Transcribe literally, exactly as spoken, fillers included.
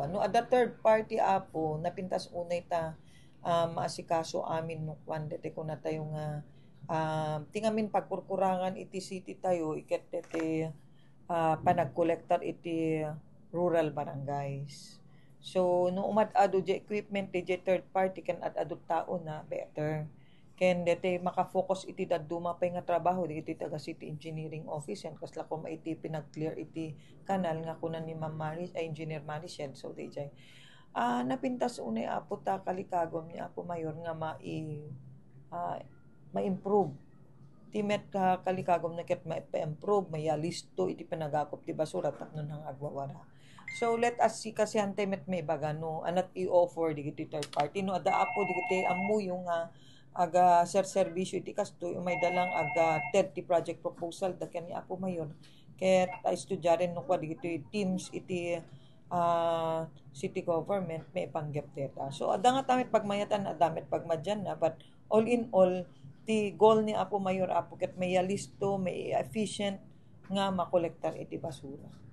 No adda third party, Apo, napintas unay ta, ah, maasikaso amin no kuan, daytoy kunatayo nga, ah, ti ngamin pagkurkurangan iti city tayo, iket daytoy, ah, panagkolektar iti rural barangays. So, no umad-adu diay equipment diay third party ken ad-adu tao na, better. Ken daytoy makafocus iti dadduma pay nga trabaho dagiti taga City Engineering Office, yan kasla koma iti pinag-clear iti kanal nga kunan ni Ma'am Mari-, ay, Engineer Maricel. So, diay, ah, napintas unay, Apo, ta kalikagom ni Apo Mayor nga mai-, ah, ma-improve. Ti met ka-, kalikagom na ket maipa-improve, mayalisto iti panagakop ti basura tapno nang agwawara. So, let us see, kasi antay met maibaga no, anat i-offer digiti third party. No, adda, Apo, digiti ammoyo nga aga serserbisyo iti kastoy, umayda lang aga ted ti project proposal da ken ni Apo Mayor. Ket, ah, istudiaren no kua digiti teams iti, ah, city government maipanggep dayta. So, adda ngata met pagmayatan, adda met pagmadianna, but all in all, ti goal ni Apo Mayor, Apo, ket mayalisto, mai-efficient nga makolektar iti basura.